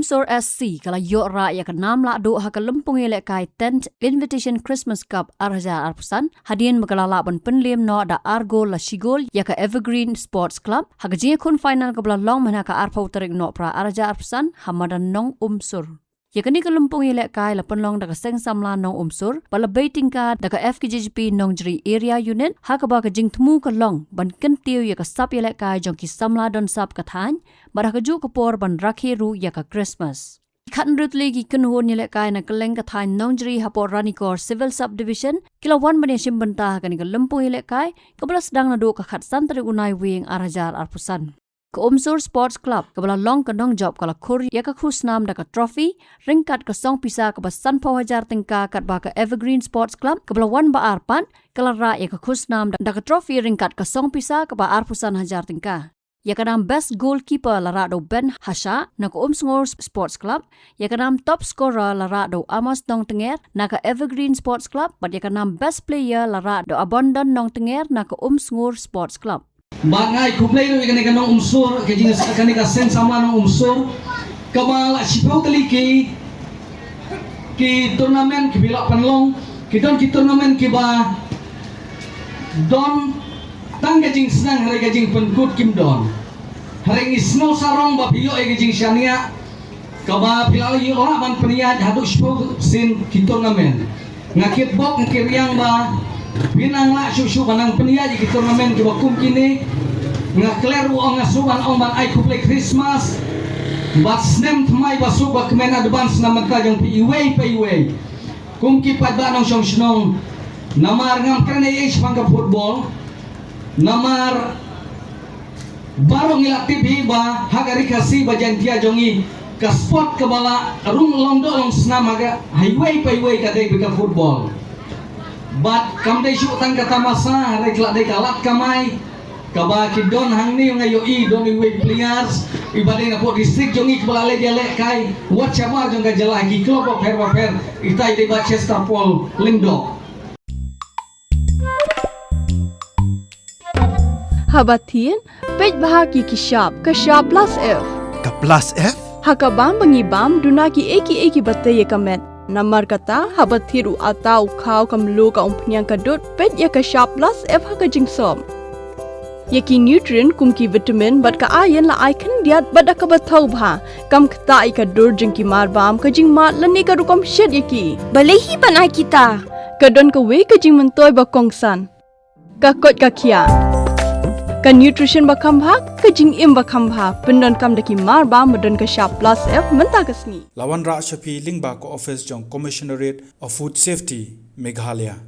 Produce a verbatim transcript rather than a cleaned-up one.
Umsur S C ka la ïoh rah ïa ka nam lahduh ha ka lympung ïalehkai Tenth Invitation Christmas Cup ar hajar arphew san, hadien ba ka la lah ban pynliem noh da ar gol la shi gol ïa ka Evergreen Sports Club ha ka jingïakhun final kaba la long mynha ka arphew tarik Nohprah ar hajar arphew san ha madan Nongumsur. Ïa kane ka lympung ïalehkai la pynlong da ka Seng Samla Nongumsur bad la bei tyngka da ka F K J G P Nongjri Area Unit, ha kaba ka jingthmu ka long ban kyntiew ïa ka sap ïalehkai jong ki samla don sap ka thaiñ bad ha kajuh ka por ban rakhe ruh ïa ka Christmas. Khatnrut lei ki kynhun ïalehkai na kylleng ka thaiñ Nongjri hapoh Ranikor Civil Subdivision ki la wan ban ïashim bynta ha kane ka lympung ïalehkai kaba la sdang naduh ka khatsan tarik u Naiwieng ar hajar arphew san. Ka Umsur Sports Club kaba la long ka nongjop ka la khur ïa ka khusnam da ka trophy ryngkat ka song pisa kaba sanphew hajar tyngka, katba ka Evergreen Sports Club kaba la wan ba ar pat ka la rah ïa ka khusnam da ka trophy ryngkat ka song pisa kaba arphew san hajar tyngka. Ïa ka nam Best Goalkeeper la rah da u Ben Hashah na ka Umsngur Sports Club. Ïa ka nam Top Scorer la rah da u Amos Nongtnger na ka Evergreen Sports Club bad ïa ka nam Best Player la rah da u Abandon Nongtnger na ka Umsngur Sports Club. Bad nga ai khublei ruh ïa kane ka Nongumsur, ka jing, kane ka Seng Samla Nongumsur, kaba la shiphew tylli ki, ki tournament kiba la pynlong, ki don ki tournament kiba don tang ka jingsneng, hynrei ka jingpynkut kim don. Hynrei ngi sngew sarong ba phi ïoh ïa ka jingshaniah, kaba phi la ïoh lah ban pynïaid haduh shiphew sien ki tournament. Nga kitbok, nga kiriang ba phin nang lah shuh shuh ban nang pynïaid ïa ki tournament kiba kum kine. Nga klet ruh, nga shu ban ong ban ai khublei Christmas bad snem thymmai ba suk ba kmen advance na bynta jong phi iwei pa iwei, kum ki paidbah nongshong shnong. Namar ngam kren ei ei shaphang ka football, namar baroh ngi la tip hi ba ha ka Ri Khasi ba Jaintia jong ngi, ka sport kaba la rung long doh long snam ha ka, ha iwei pa iwei ka dei beit ka football. Bad kam dei shuh tang ka tamasa, hynrei ka la dei ka lad kamai, kaba ki don hangne, nga ïohi don iwei players iba dei napoh district jong ngi kiba la leit ïalehkai wat shabar jong ka jylla ha ki club bapher bapher, itai dei ba Chester Paul Lyngdoh. Haba thied, peit bha ki ki shap, ka shap plus F. Ka plus F? Ha ka bam ba ngi bam, duna ki ei ki ei kiba tei ïa ka met. Namar kata, haba thied u atta, u khaw, ka mluh, ka umphniang, ka dud, peit ïa ka shap plus F ha ka jingsop. Ïa ki nutrient kum ki vitamin bad ka iron la ai khyndiat bad da kaba thaw bha. Kam ktah ïa ka dur jong ki marbam, ka jingmad lane ka rukom shet ïa ki. Balei hi ban ai kita? Ka don kawei ka jingmyntoi ba kongsan. Ka koit ka khiah. Ka nutrition ba kham bha, ka jingim ba kham bha. Pyndonkam da ki marbam ba don ka shap plus F mynta ka sngi. La wanrah sha phi lyngba ka office jong Commissionerate of Food Safety, Meghalaya.